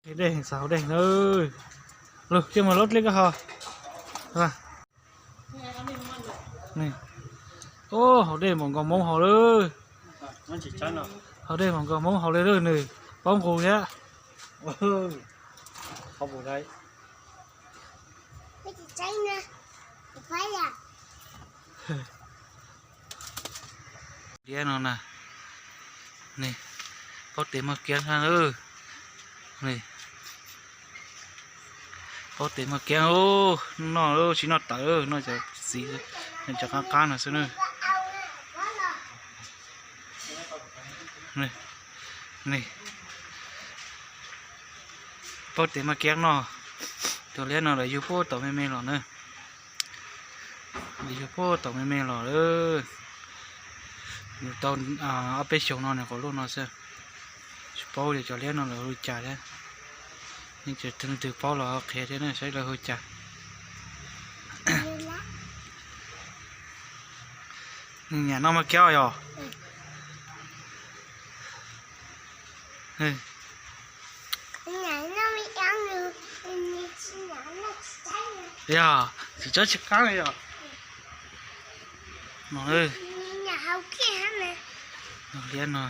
Dej xav haus dej na. Lug, cia mus lub dlej koj haus. Ub, haus dej npaum nkaus hmoob haus lawm. Haus dej npaum nkaus hmoob haus li lawm nws, paub nqus thiab. Liab no na, paub tes muaj kiab na. Paub tes muaj kiab, noj tsis noj tawv, noj cov txiv, cov qab qab no xwb na. Paub tes muaj kiab no, tus liab no lawv yug puag tom me me los na. Lawv yug puag tom me me los lawm. Yug tau ob peb xyoos no nws qhuav luaj no xwb. Tsis paub tias cov liab no lawv hu cas thiab. Yeej tsis leej twg paub los qhia thiab ne, saib lawv hu cas. Nws nyam noj muaj kiab yog. Yog, tsis tsob tsis qab li yog. No, liab no.